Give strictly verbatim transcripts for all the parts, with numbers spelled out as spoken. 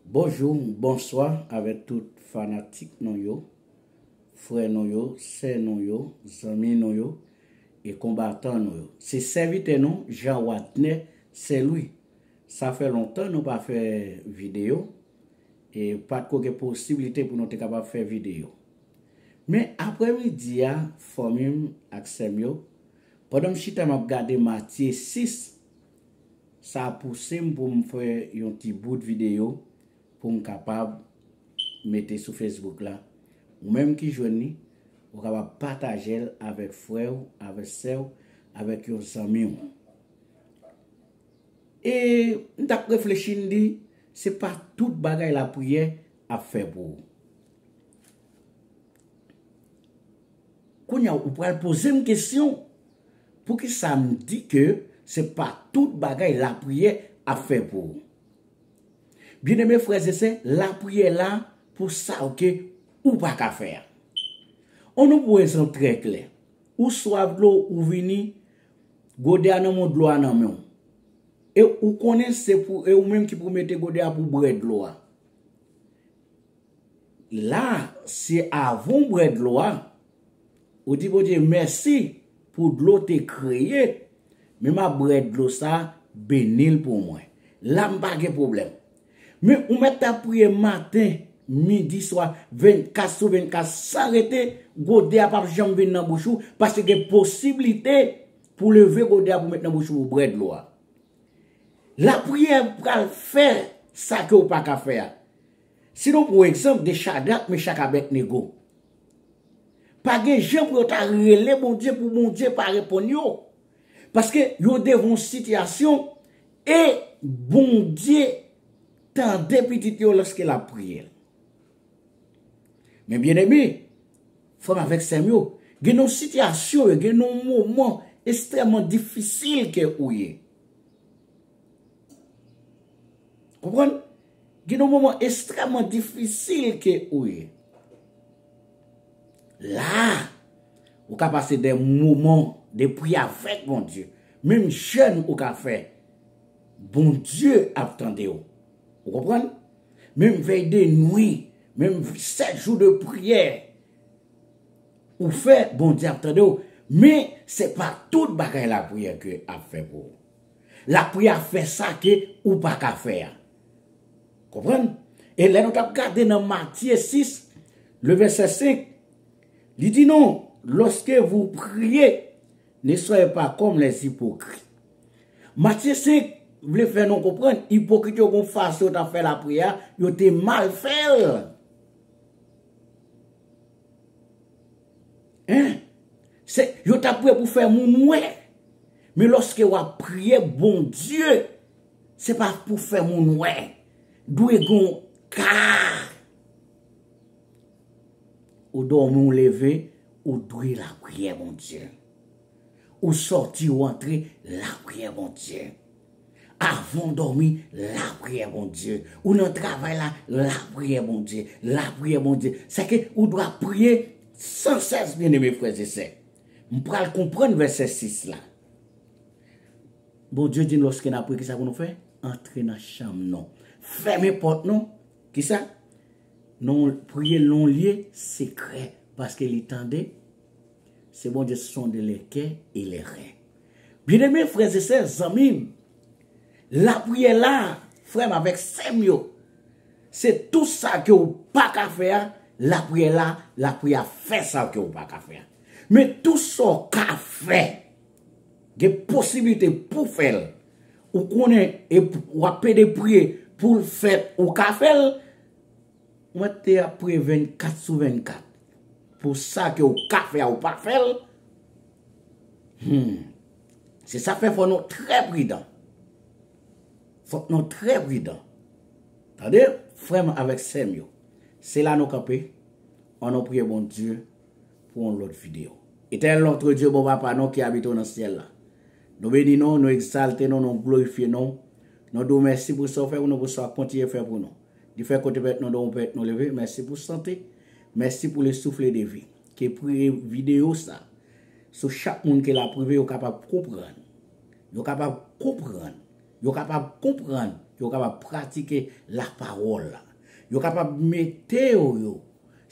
Bonjou, bonswa avèk tout fanatik nou yo, frè nou yo, sè nou yo, zanmi nou yo, e konbatan nou yo. Se sèvitè nou, Jean Watner Saint Louis. Sa fè lontan nou pa fè videyo, e pa t ko gen posiblite pou nou te kapab fè videyo. Men aprèmidi a, fanmi m ak sè m yo, pandan m chita m ap gade Matye sis, sa pouse m pou m fè yon ti bout videyo pou m kapab mete sou Facebook la. Ou menm ki jwenn li, ou kapab pataje l avèk frè w, avèk sè w, avèk yon zanmi w. E m t ap reflechi, m di, se pa tout bagay lapriyè ap fè pou ou. Kounye a, ou pral poze m kesyon, poukisa m di ke se pa tout bagay lapriyè ap fè pou ou? Byeneme frè e sè, lapriyè la pou sa ke ou pa ka fè a. Ann nou pran egzanp trè klè. Ou swaf dlo, ou vini, godè a nan men w, dlo a nan men w. E ou konnen se pou, e ou menm ki pou mete godè a pou bwè dlo a. La, se avan w bwè dlo a, ou di Bondye mèsi pou dlo te kreye, men m ap bwè dlo sa, beni l pou mwen. La, m pa gen pwoblèm. Men ou mèt ap priye maten, midi, swa, vennkat sou vennkat, san rete, godè a p ap janm vin nan bouch ou, paske gen posiblite pou leve godè a pou met nan bouch ou, ou bwè dlo a. Lapriyè pral fè sa ke w pa ka fè a. Si nou pran egzanp de Chadrak, Mechak, Abèdnego, pa gen jan pou yo ta rele Bondye pou Bondye pa reponn yo. Paske yo devan yon sitiyasyon e Bondye tande pitit yo lòske l ap priye l. Men byeneme, frè m avèk sè m yo, gen yon sitiyasyon, gen yon moman ekstrèmman difisil ke ou ye. Konprann? Gen yon moman ekstrèmman difisil ke ou ye. La, ou ka pase de moman de priyè avèk Bondye. Menm jèn ou ka fè, Bondye ap tande w. Ou konprann? Menm vèy de nwi, menm sèt jou de priyè ou fè, Bondye ap tande w. Men, se pa tout bagay lapriyè ke ap fè pou ou. Lapriyè ap fè sa ke ou pa ka fè a. Konprann? E lè nou t ap gade nan Matye sis, le vèsè senk, li di nou, lorsque vous priez, ne soyez pas comme les hypocrites. Matye senk vle fè nou konprann, ipokrit yo gon fason yo t ap fè lapriyè a, yo te mal fè l. Hein? Se, yo t ap priye pou fè moun wè. Men lòske w ap priye Bondye, se pa pou fè moun wè. Dwe gon ka. Ou dòmi, ou leve, ou dwe lapriyè Bondye. Ou sòti, ou antre, lapriyè Bondye. Avan w dòmi, lapriyè Bondye. Ou nan travay la, lapriyè Bondye. Lapriyè Bondye. Sèke ou dwe ap priye san sès, byeneme frè e sè. M pral konprann vèsè sis la. Bondye di n lòske n ap priye, kisa pou nou fè? Antre nan chanm nou. Fèmen pòt nou. Kisa? Nou priye nan yon lye sekrè, paske li tande. Se Bondye sonde le kè e le ren. Byeneme frè e sè, zanmi m, lapriyè la, frè m avèk sè m yo, se tou sa ke w pa ka fè a, lapriyè la, lapriyè a fè sa ke w pa ka fè a. Men tou sa w ka fè, gen posiblite pou fè l. Ou konnen, e w ap pede priye pou l fèt, ou ka fè l. Mwen te ap priye vennkat sou vennkat. Pou sa ke w ka fè a, ou pa fè l. Hmm. Se sa fè fò nou trè pridan. Fòk nou trè pridan. Tande, frè m avèk sè m yo. Se la nou kanpe. Ann nou priye Bondye pou yon lòt videyo. Etènèl notre Dieu, bon Papa nou ki abite w nan syèl la. Nou beni nou, nou egzalte nou, nou glorifye nou. Nou di w mèsi pou sa w fè pou nou, pou sa w ap kontinye fè pou nou. Li fè kote pèt nou, don pèt nou leve. Mèsi pou sante. Mèsi pou le souffle de vie. Ke priye videyo sa, sou chak moun ke l ap rive, yo kapab konprann. Yo kapab konprann. Yo kapab konprann Yo kapab pratike lapawòl la. Yo kapab mete yo, yo.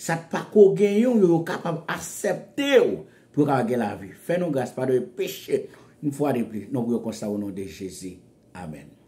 Sa k pa ko genyen yo, yo kapab aksepte yo pou yo kapab gen lavi. Fè nou gras, padone peche, yon fwa de plis, non pou yo konsa o non de Jezi. Amèn.